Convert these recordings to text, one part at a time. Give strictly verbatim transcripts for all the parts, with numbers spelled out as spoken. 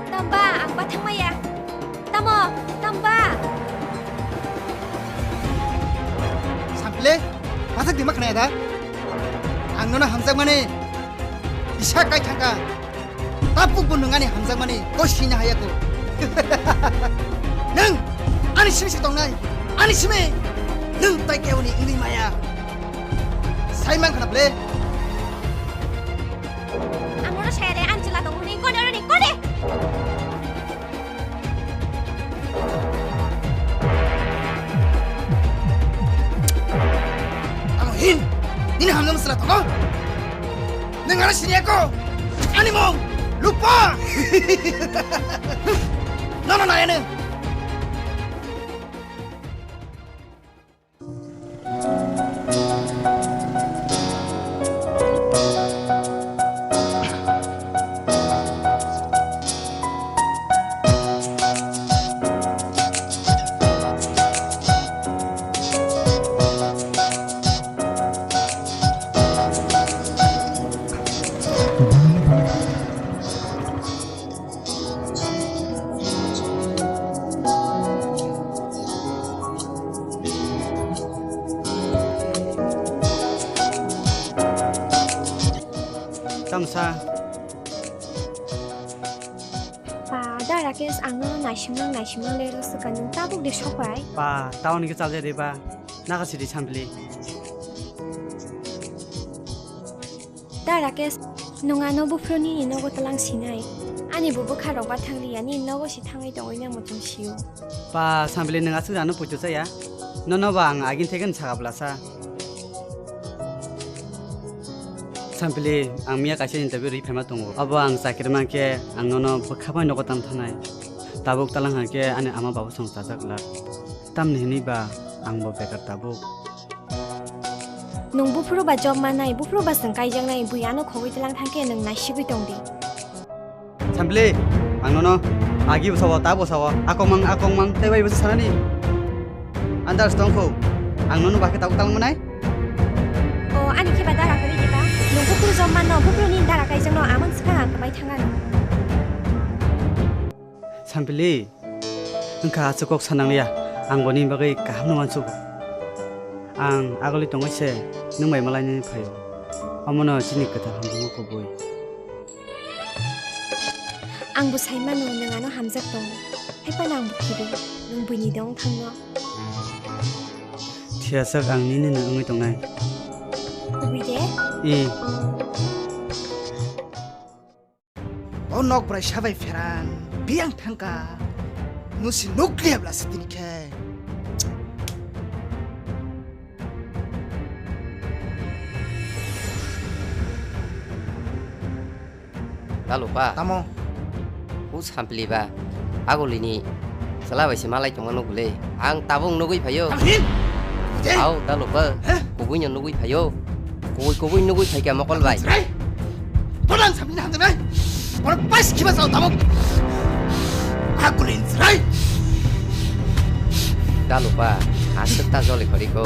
Tamba, ang ba thangmaya. Tamo, tamba. Sampile, masak dima khnaya da? Ang nono hamjakmani isa kai thangka. Tabuk bo nwng ani hamjakmani kosina hayako. Nwng ani simi se tongnai, ani simi. Nwng tai keoni wngwi maya. Sai man khna ble. Ang oro saya de, ang chwla tong hwnwi kone oro ni kone. Tamo hin, nini hamjak masala tongo? Nwng ano siniya ko? Ani mung, lupa! Nono nayano. Tamsa. Pa, da Rakesh, ang no naisimnang, naisimnang le rw swkang, nwng tabuk de sopai. Pa, taon ke chalja de ba, naka sidi sampli. Da Rakesh, nwng ano buphuru nini nogo tlang sinai. Ani bo bwkha rok ba thang liya, nini nogo si thangwi tongwi nang muchung sio. Pa, sampli nwng aswk ano puitu chaya. Nono ba ang agin thekeno saka bwlasa. Sampili, ang miya kaisa interview rwi phaima tongo. Abo ang chakri mankhe ang nono bwkha bai nogo tang thanai. Tabuk talang hwnkhe ani ama babu song chajak glak. Tamni hwnwi ba ang bo bekar tabuk. Nwng buphuru ba job manai, buphuru ba chwng kaijaknai, bui ano khogwi tlang thangkhe nwng naisigwi tong di. Sampili, ang nono agi bo sao, ta bo sao, akongmang, akongmang, tei bai bo sanani. Andar tong kho, ang nono bakhe tabuk talang manai. O, ani khe ba dara kwrwi diba? Nwng buphuru jom manno, buphuru nini dara kaijakno, amang swkang ang kwmai thangano. Sampili, wngkha aswk kok sanangliya, ang bo nini bagwi kahamno uansugo. Ang agoli tongwi se nwng bai malainani phaio. Omono chini kwtal hamjakma kubui. Ang bo sai mano, nwng ano hamjak tongo. Hai phano ang bo khibi, nwng buini de wng thangno. Thiyaswk ang nini no wngwi tongnai. Kubui de? I. O nok bwrai sabai pherang, biyang thangka. Nwsi nukliya bla se tini khe. Dalupa. Tamo? O Sampili ba agolini chwla bai se malai tongma nugule. Ang tabuk nugui phaio. Tamhin? Te? Au, Dalupa. He? Kubui no nugui phaio. Kubui, kubui nugui phaikha mokol bai. Chwrai? Bodan Sampili hamjaknai. Borok pais khiba sao tabuk. Agolini chwrai. Dalupa, aswk ta joli khoriko.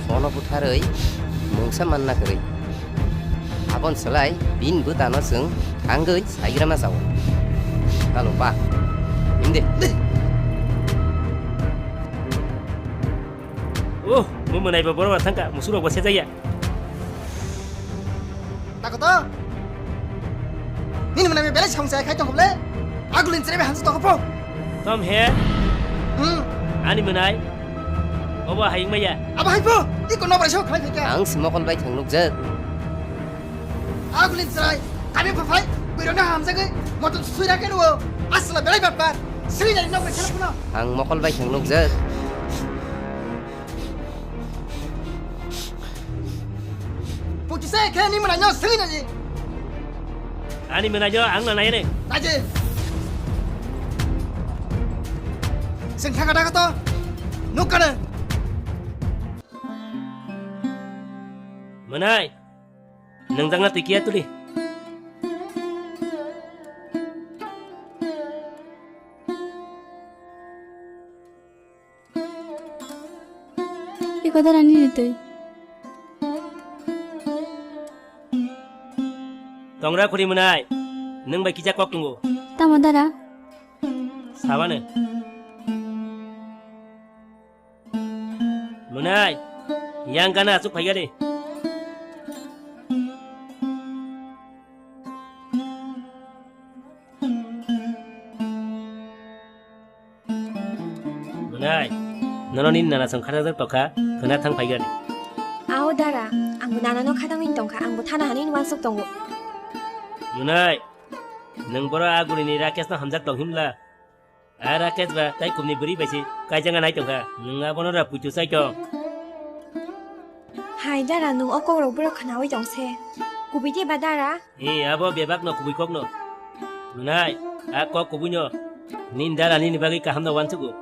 Bono butharwi mungsa manna kwrwi. Abon swlai bini bwtano chwng thangwi saigrama chao. Kalo ba. Himde. Oh, mo mwnai ba borok thangka, musurok ba sejaya. Takoto. Nini mwnai belai song sai khai tongkho le. Agulin chere be hansu tongkho po. Tom he. Hmm. Ani mwnai. Obo hayung maya. Abo hai po. Iko no bai so khai khai. Ang si mokol bai thang nukjak. Agulin chwrai, kami phaphai, bwrwino hamjagwi, motom sui rakhe nuo, asla belai batbar, sui nai nok bai khela phano. Ang mokol bai thang nukjak. Puti se khe ni mwnai no sui nai. Ani mwnai jo ang na nai ne. Naje. Sing thanga daga to. Nuk kana. Mwnai. Nangjakna twi kiya tuli. Eko dara nini twi. Tongra khuri mwnai, nwng bai kisa kok tongo. Tamo dara? Sabano. Mwnai, yang gana asuk phaiga de. Mwnai, nono nini nana song khatajak tokha, khwna thang phaiga de. Ao dara, angbo nanano khatangwi tongkha, angbo thana hanwi wansuk tongo. Mwnai, nwng boro a gurini Rakeshno hamjak tong himla? A Rakesh ba tai kumni bwrwi bai se kaijak nai tongkha, nwng abono ra puitu sai tong. Hai dara, nwng o kokrok borok khwnawi tong se. Kubui de ba dara? Ee, abo bebakno kubui kokno. Mwnai, a kok kubuino. Nini dara nini bagwi kahamno wansugo.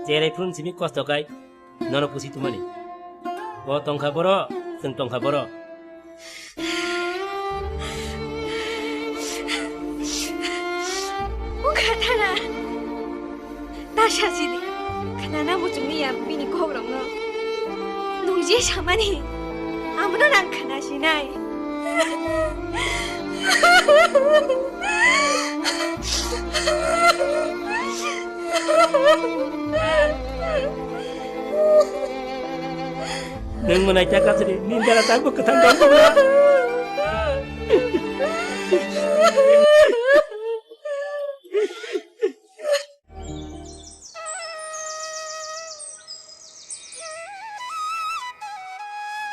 Cherai phuru simi kosto kai nono pusi tumani. Bo tongkha boro, chwng tongkha boro. Wngkha dara. Ta sajidi, khnana muchungni ya bini kokrokno. Nwng je samani, amono nang khna sinai. Nwng mwnai ta kasri, nini dara ta bo kwthang dong tongla.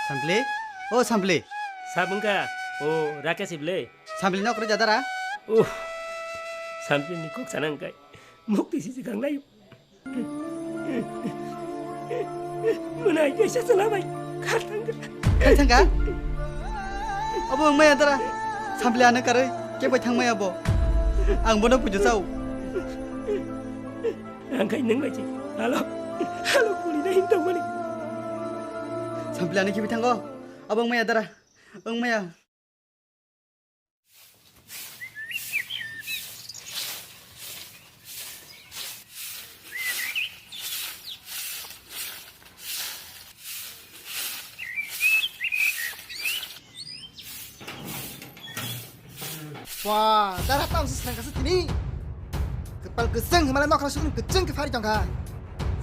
Sampli? O Sampli? Sab wngkha? O Rakesh ibole? Sampli no kwrwi jadara? Uh, Sampli ni kok sana wngkai. Mukti sisi kang layo. Mwnai kaisa chwla bai kharthangkha. Kharthangkha? Obo wng maya dara? Sampli ano karwi kebo thang maya bo. Ang bono pujo chao. Ang khai nwng bai se. Halo. Halo puli na hin tongmani. Sampli ano khibi thango. Obo wng maya dara? Wng maya. Wah, dara tamo se srang kasa tini. Kepal keseng himala nokra sukun keceng ke fari tongkha.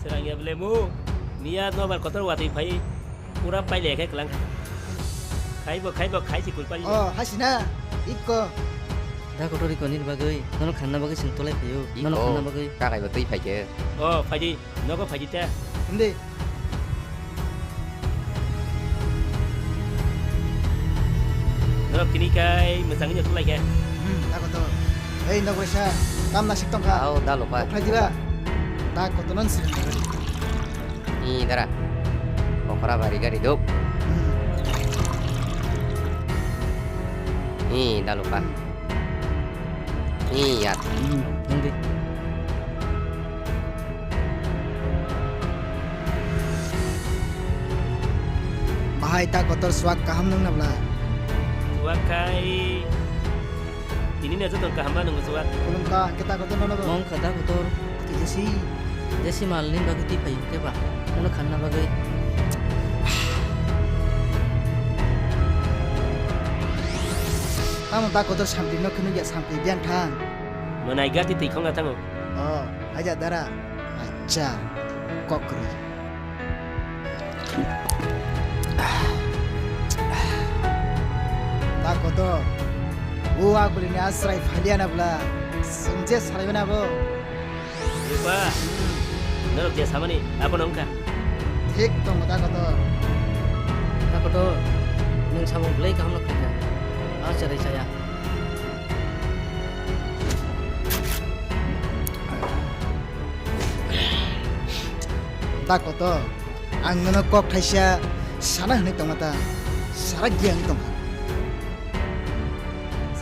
Srang ya belemu. Niya nobar kotor watwi phai. Pura paile khe kelang kha. Khaibo, khaibo, khai si kulpali. Oh, hasina. Ikko. Da kotor ikko nini bagwi. Nono khanna bagwi sing tolai phaio. Nono khanna bagwi. Kakai bo twi phaikhe. Oh, phaidi. Nogo phaidi ta. Hindi. Norok tini kai mwchangwi no tolai khe. Hmm, da kotor. Ei, nogo sa. Kam nasik tongkha. Au, da lopa. Tokhlai diba? Da kotor non sirang. Ni dara. Okra bari gari duk. Ni dalupa. Ni yat. Nungdi. Bahai ta kotor swak kaham nung nabla. Swak kai. Tini na joto kaham ba nung swak. Kulum ka kita kotor nono. Mong kata kotor. Jesi. Jesi mal ni bagwi twi phaio khe ba? Nono khanna bagwi. Tamo da kotor sampli no khwnwi ya, sampli biyan thang. Mwnai gati twi khonga thango. Oh, haja dara. Acha. Kokri. Da kotor. O aguli ni asrai phaliya na bla. Sungje sarai na bo. Rupa, norok je samani abono wngkha. Thik tongo da kotor. Da kotor, nwng samung belai kaham no khaikha. A cherai chaya. Da kotor, ang nono kok thaisa sana hwnwi tongma ta, sara giya wngwi tongkha.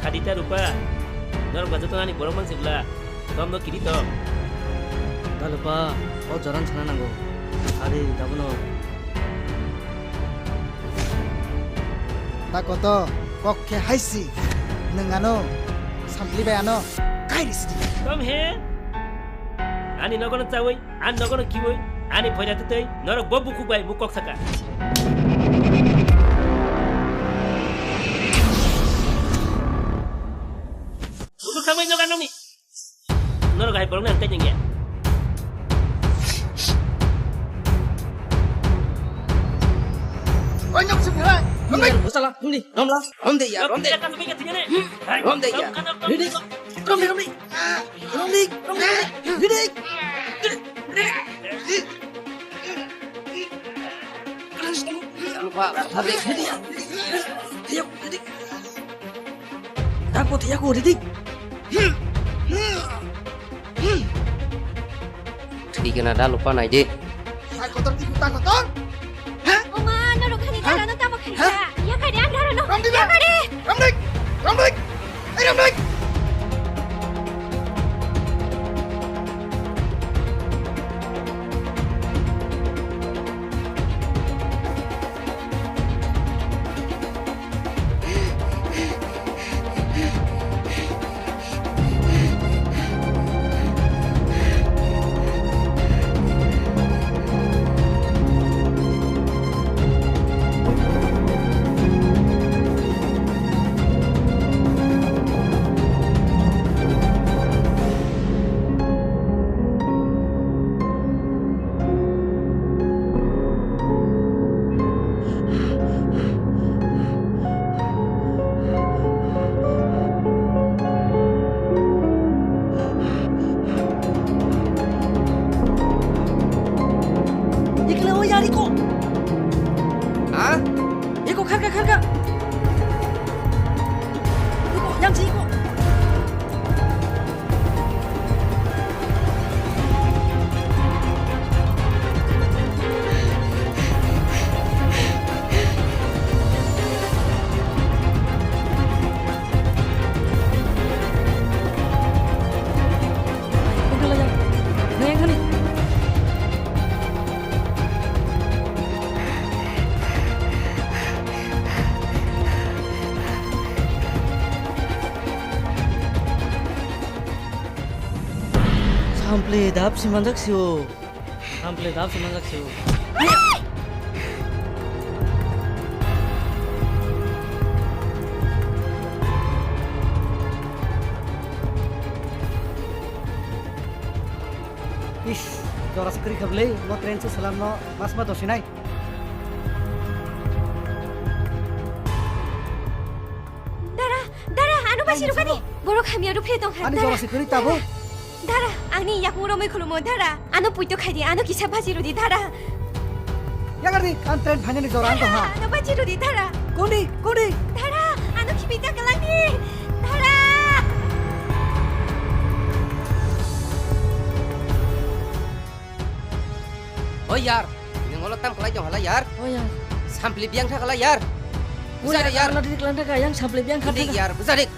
Sadita Rupa, norok ba joto ani borok man sibla. Tom no kiri tom. Dalopa, o joran sana nango. Ari, dabono. Da kotor, kok khe haisi. Nwng ano, sampli bai ano, kairi sidi. Tom he? Ani nogono chawi, ani nogono kiwi, ani phoila twtwi, norok bo bukhuk bai muk kok saka. Nokha nokni. Norok hai borokni ang tei nangya. Oi, nokha simi hai. Romdi. Bosala, romdi, romla, romdi ya, romdi. Romdi ya. Romdi, romdi, romdi. Romdi, romdi. Romdi, romdi, romdi. Romdi. Romdi. Romdi. Romdi. Romdi. Romdi. Romdi. Romdi. Romdi. Romdi. Thwi gana da lupa nai di. Hai kotor di kuta kotor. Ha? Oma, norok khani ha? Dara no tamo khaisa. Ha? Ya kari ang dara no. Ramdi ba? Ya kari. Ramdi. Ramdi. Ei Ramdi. Ikle o yari ko. Ha? Iko kharka kharka. Iko yang si iko. Sample dap si manjak sio. Sample dap si manjak sio. Is, jora se kwrwi kha bwlwi, no train se salam no mas ma dosinai. Dara, dara, ano basi rukani. Borok hamya ruphe tong kha. Ani jora se kwrwi tabuk. Dara, ani yakung romwi khulumo, dara. Ano puito khaidi, ano kisa baji rudi, dara. Yagardi, ang train phainani jora ang tong ha. Ano baji rudi, dara. Kundi, kundi. Dara, ano khibita kalangni. Dara. O yar, nwng olo tam khlai tong hala yar. O yar. Sampli biyang tha khala yar. Bujadik yar. Ano dik lang thaka yang sampli biyang kha thaka. Yar, bujadik.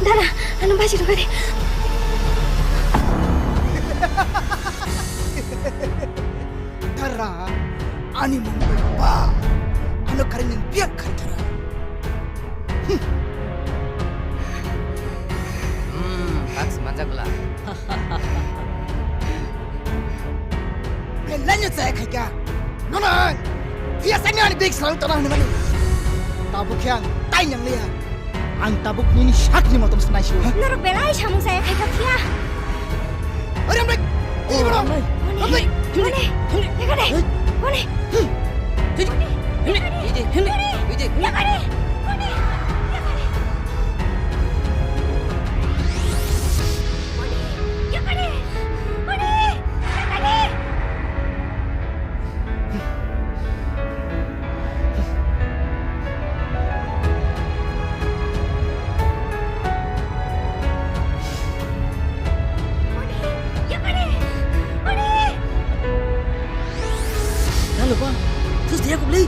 Dara, ano baji rwkha de. Dara, ani mung ba. Ano kari nwng biyang kha thara. Hmm, tak si manjak bwla. Belai no chaya khaika. Nono, phiya sani ani bag sal tona hwnwi mani. Tabuk khe ang tai nang liya. Ang tabuk nini sakni motom sanai siyo. Norok belai samung chaya khaika phiya. Oi, Ramlai! Oi, Ramlai! Ramlai! Mone! Mone! Yakare! Mone! Mone! Yakare! Mone! Mone! Yakare! Mone! Yakare! Mone! Yakare! Halo, Bang. Terus dia aku beli.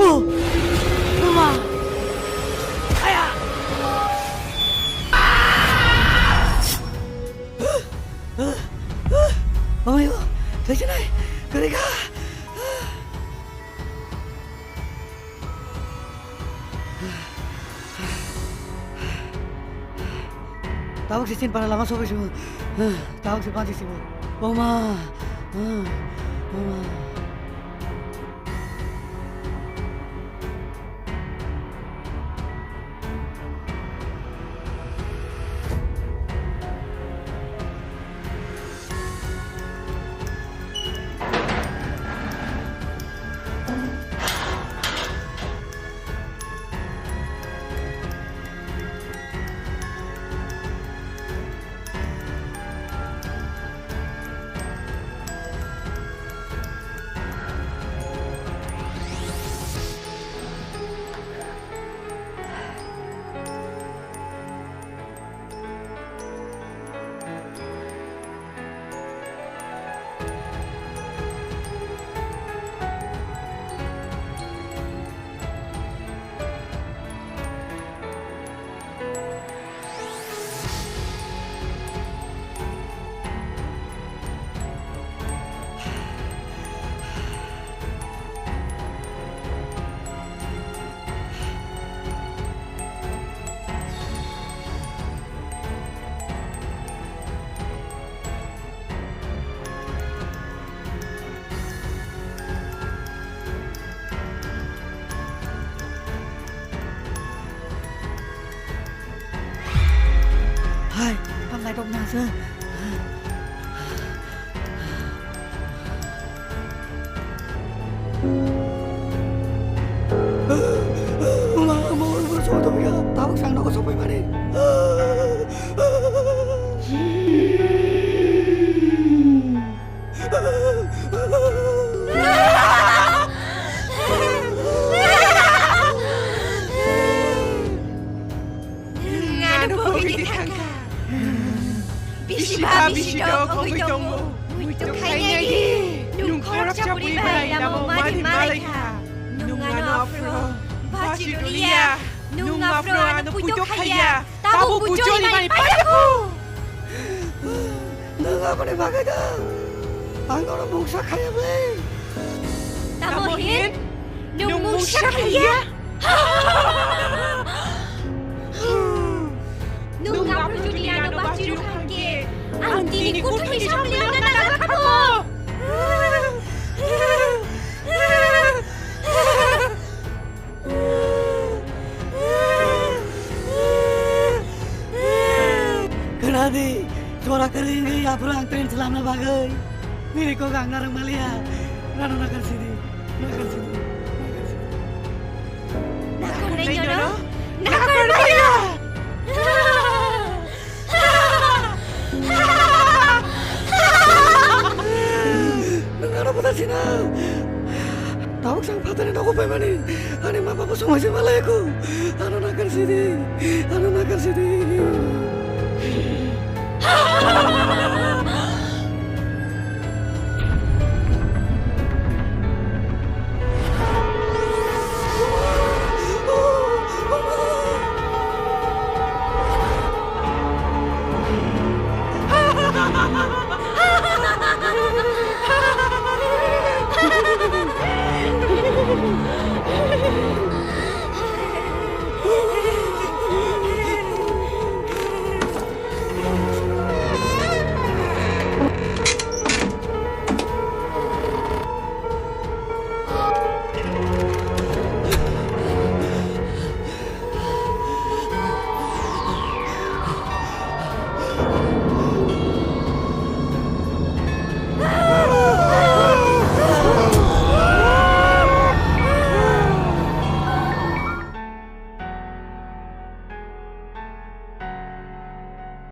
Oh! Mama! Aya! Mamayo, thaisinai, kwrwi kha. Tabuk se chin para lama sogwi simo. Tabuk se panchi simo. Oma. Oma. Hai, ang naithok na se. Mama, mama, mama, sokoi tongya. Tabuk sang nogo sokoi mani. Ngano pogidi thangkha. Bisi ba bisi dok ongwi tongo. Muitu khainai di. Nung khoroksa bwrwi bai lama mari malai kha. Nung ano aphro bachi rwliya. Nung aphro ano puito khaiya. Tabuk bucholi mani paikhu. Nung aboni bagwi da ang nono mungsa khaiya bwle. Tamo hin? Nung mungsa khaiya? Nung aphro jodi ano bachi rwkha khe ang tini kuthwi samli ano naga khamo. Khwnadi, jora kwrwi wngwi aphuru ang train slamna bagwi. Nini kok ang narwk maliya. Rano nakar sidi, nakar sidi, nakar sidi. Nakar nai nono? Nakar maya! Nung ano buta sina. Tabuk sang phatani nogo paimani. Ani ma baba somai se malai aku. Ano nakar sidi. Ano nakar sidi.